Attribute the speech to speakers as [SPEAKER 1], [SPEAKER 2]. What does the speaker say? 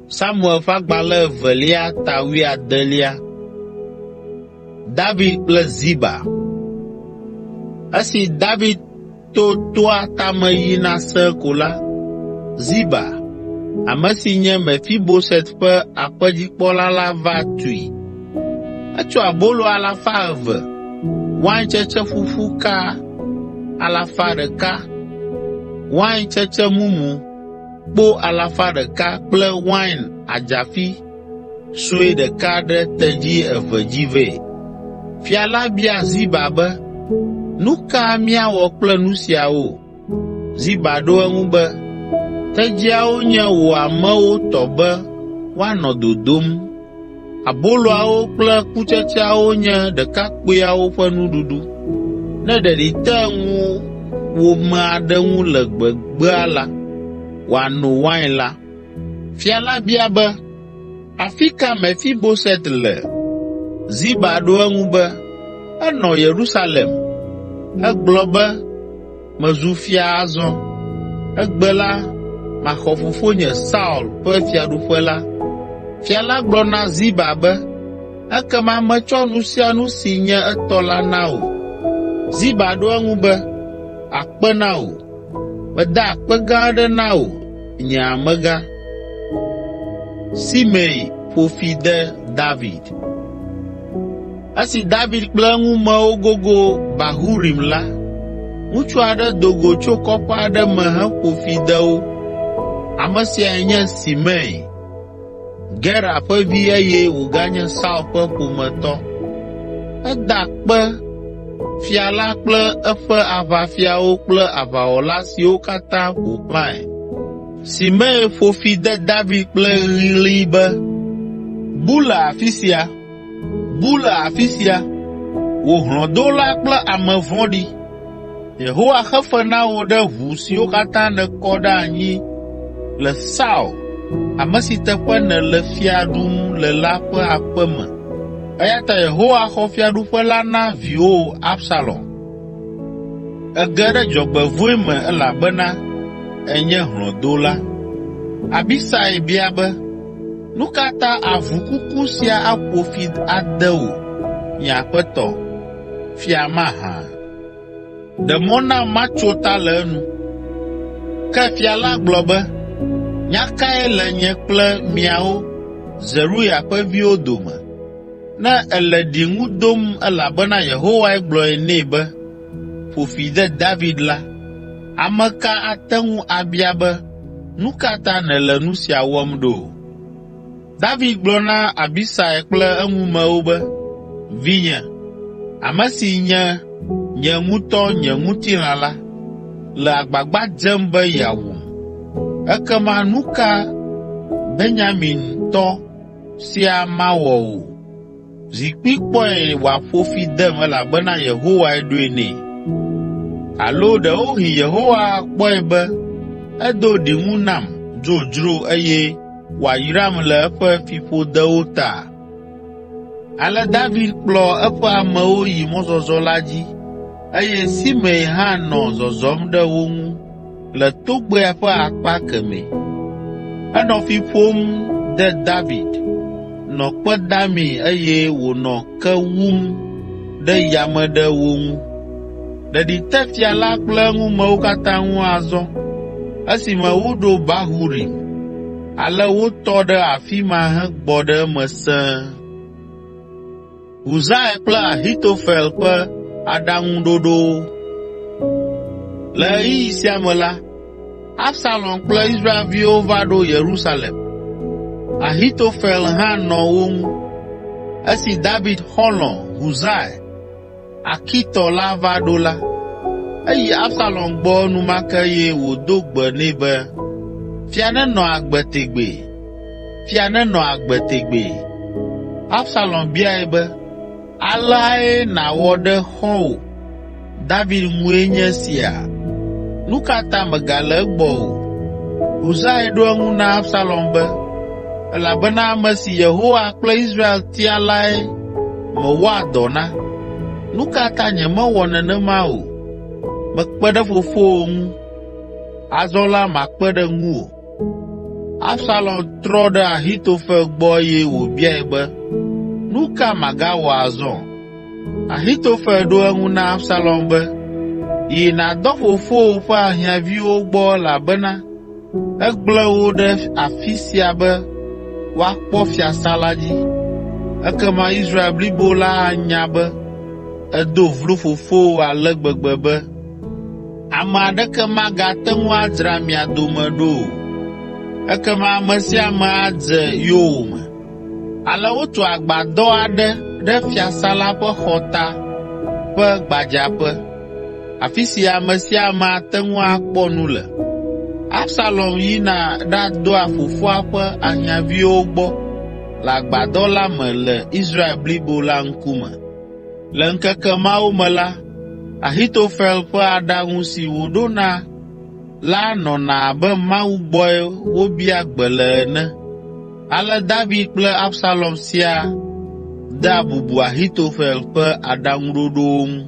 [SPEAKER 1] Samuel ƒe Agbalẽ Evelia ta wuiadelia. David kple Ziba. Esi David to toa tame yina sẽe ko la, Ziba, ame si nye Mefiboset ƒe aƒedzikpɔla la va tui. Etsɔ abolo alafa eve, waintsetse ƒuƒu ka alafa ɖeka, waintsetse mumu kpo alafa ɖeka kple wain adzafi sue ɖeka ɖe tedzi eve dzi vɛ. Fia la bia Ziba be, “Nu ka míawɔ kple nu siawo?” Ziba ɖo eŋu be, “Tedziawo nye wò amewo tɔ be woanɔ dodom. Aboloawo kple kutsetseawo nye ɖekakpuiawo ƒe nuɖuɖu. Ne ɖeɖi te ŋuwòme aɖe ŋu le gbegbea la, wòano wain la.” Fia la bia be, “Afi ka Mefiboset le?” Ziba ɖo eŋu be, “Enɔ Yerusalem. Egblɔ be, ‘Mezu fia azɔ. Egbe la, maxɔ fofonye Saul ƒe fiaɖuƒe la.’ ” Fia la gblɔ na Ziba be, “Ekema metsɔ nu sia nu si nye etɔ la na wò.” Ziba ɖo eŋu be, “Akpe na wò. Meda akpe gã aɖe na wò, nye amegã.” Simei ƒo fi de David. Esi David kple eŋumewo gogo Bahurim la, ŋutsu aɖe do go tso kɔƒe aɖe me heƒo fi de wo. Ame siae nye Simei, Gera ƒe vi eye wòganye Saul ƒe ƒometɔ. Eda kpe fia la kple eƒe aʋafiawo kple aʋawɔla siwo katã ƒo xlãe. Simei ƒo fi de David kple ɣli be, “Bu le afi sia! Bu le afi sia, wò hlɔ̃dola kple ame vɔ̃ɖi! Yehowa xe fe na wò ɖe ʋu siwo katã nèkɔ ɖe anyi le Saul, ame si teƒe nèle fia ɖum le la ƒe aƒe me eya ta Yehowa xɔ fiaɖuƒe la na viwò Absalom. Ège ɖe dzɔgbevɔ̃e me elabena ènye hlɔ̃dola.” Abisai bia be, “Nu ka ta avu kuku sia aƒo fi ade wò, nye aƒetɔ, fia mahã? Ɖe mɔ nam matso ta le enu.” Ke fia la gblɔ be, “Nya kae le nye kple miawo, Zeruya ƒe viwo dome? Ne èle ɖiŋu dom elabena Yehowae gblɔe nɛ be, ‘Ƒo fi de David’ la, ame ka ate ŋu abia be, ‘Nu ka ta nèle nu sia wɔm ɖo?’ ” David gblɔ na Abisai kple eŋumewo be, “Vinye, ame si nye nye ŋutɔ nye ŋutilã la, le agbagba dzem be yeawum. Ekema nu ka Benyamintɔ sia mawɔ o? Zi kpi kpɔe wòaƒo fi dem elabena Yehowae ɖoe nɛ. Alo ɖewohĩ Yehowa akpɔe be edo ɖiŋu nam dzodzro eye wòayram le eƒe fiƒodewo ta.” Ale David kplɔ eƒe amewo yi mɔzɔzɔ la dzi eye Simei hã nɔ zɔzɔm ɖe wo ŋu le togbɛa ƒe akpa kemɛ. Enɔ fi ƒom de David, nɔ kpe damii eye wònɔ ke wum ɖe yame ɖe wo ŋu. Ɖeɖi te fia la kple eŋumewo katã ŋu azɔ esime woɖo Bahurim, ale wotɔ ɖe afi ma hegbɔ ɖe eme sẽe. Husai kple Ahitofel ƒe aɖaŋuɖoɖowo. Le ɣeyiɣi sia me la, Absalom kple Israelviwo va ɖo Yerusalem. Ahitofel hã nɔ wo ŋu. Esi David xɔlɔ̃ Husai, Akitɔ la va ɖo la, eyi Absalom gbɔ enumake eye wòdo gbe nɛ be, “Fia nenɔ agbe tegbee! Fia nenɔ agbe tegbee!” Absalom biae be, “Aleae nàwɔ ɖe xɔ̃wò David ŋue nye esia? Nu ka ta mègale egbɔ o?” Husai ɖo eŋu na Absalom be, “Elabena ame si Yehowa kple Israel tia lae mewɔa dɔ na. Nu ka ta nyemewɔ nenema o? Mekpe ɖe fofowò ŋu, azɔ la makpe ɖe ŋuwò. Absalom trɔ ɖe Ahitofel gbɔ eye wòbiae be, “Nu ka magawɔ azɔ?” Ahitofel ɖo eŋu na Absalom be, “Yi nàdɔ fofowò ƒe ahiãviwo gbɔ elabena egblẽ wo ɖe afi sia be woakpɔ fiasã la dzi. Ekema Israel blibo la anya be èdo vlo fofowò ale gbegbe be ame aɖeke magate ŋu adzra mia dome ɖo o. Ekema ame sia ame adze yowòme.” Ale wotu agbadɔ aɖe ɖe fiasã la ƒe xɔta ƒe gbadzaƒe, afi si ame sia ame ate ŋu akpɔ nu le. Absalom yina ɖadɔa fofoa ƒe ahiãviwo gbɔ le agbadɔ la me le Israel blibo la ŋkume. Le ŋkeke mawo me la, Ahitofel ƒe aɖaŋu si wòɖona la nɔna abe Mawu gbɔe wobia gbe le ene. Ale David kple Absalom siaa dea bubu Ahitofel ƒe aɖaŋuɖoɖowo ŋu.